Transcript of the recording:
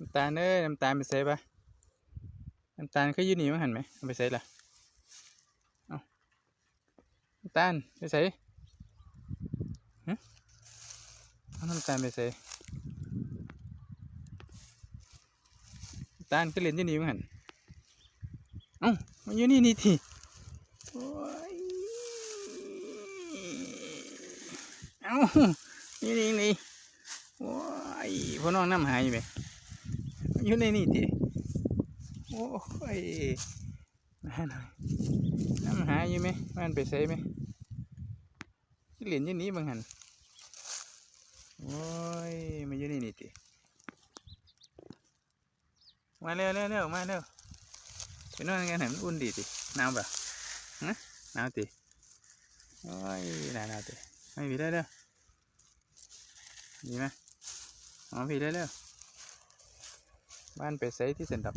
ນ້ຳຕານເອີຍ ນ້ຳຕານໄປໃສບາດ? ນ້ຳຕານຄືຢູ່ນີ້ວ່າຫັ້ນແໝ ເອົາໄປໃສລະ? ເອົ້າ ນ້ຳຕານໄປໃສ? ຫຶ ເອົານ້ຳຕານໄປໃສ? ຕານຄືຫຼິ້ນຢູ່ນີ້ວ່າຫັ້ນ. ເອົ້າ ມາຢູ່ນີ້ນີ້ຕິ. ໂອ້ຍ ເອົ້າ ຢູ່ນີ້ນີ້. ໂອ້ຍ ພໍ່ນ້ອງນຳຫາຢູ່ແໝ. ຢູ່ໃນນີ້ຕິ. ໂອ້ຍ ນຳຫາຢູ່ແໝ ວ່າມັນໄປໃສແໝ. ຫຼິ້ນຢູ່ນີ້ເບິ່ງຫັ້ນ. ໂອ້ຍ ມາຢູ່ໃນນີ້ຕິ. ມາເລັວໆໆ ມາເລັວ. ໄປນອນກັນໃຫ້ມັນອຸ່ນດີຕິ. ໜາວບໍ່? ຫະ? ໜາວຕິ? ໂອ້ຍ ໜາວໆຕິ. ມາພີ້ເລັວໆ. ດີມາ. ມາພີ້ເລັວໆ. ບ້ານໄປໃສຕິຊັ້ນດອກ.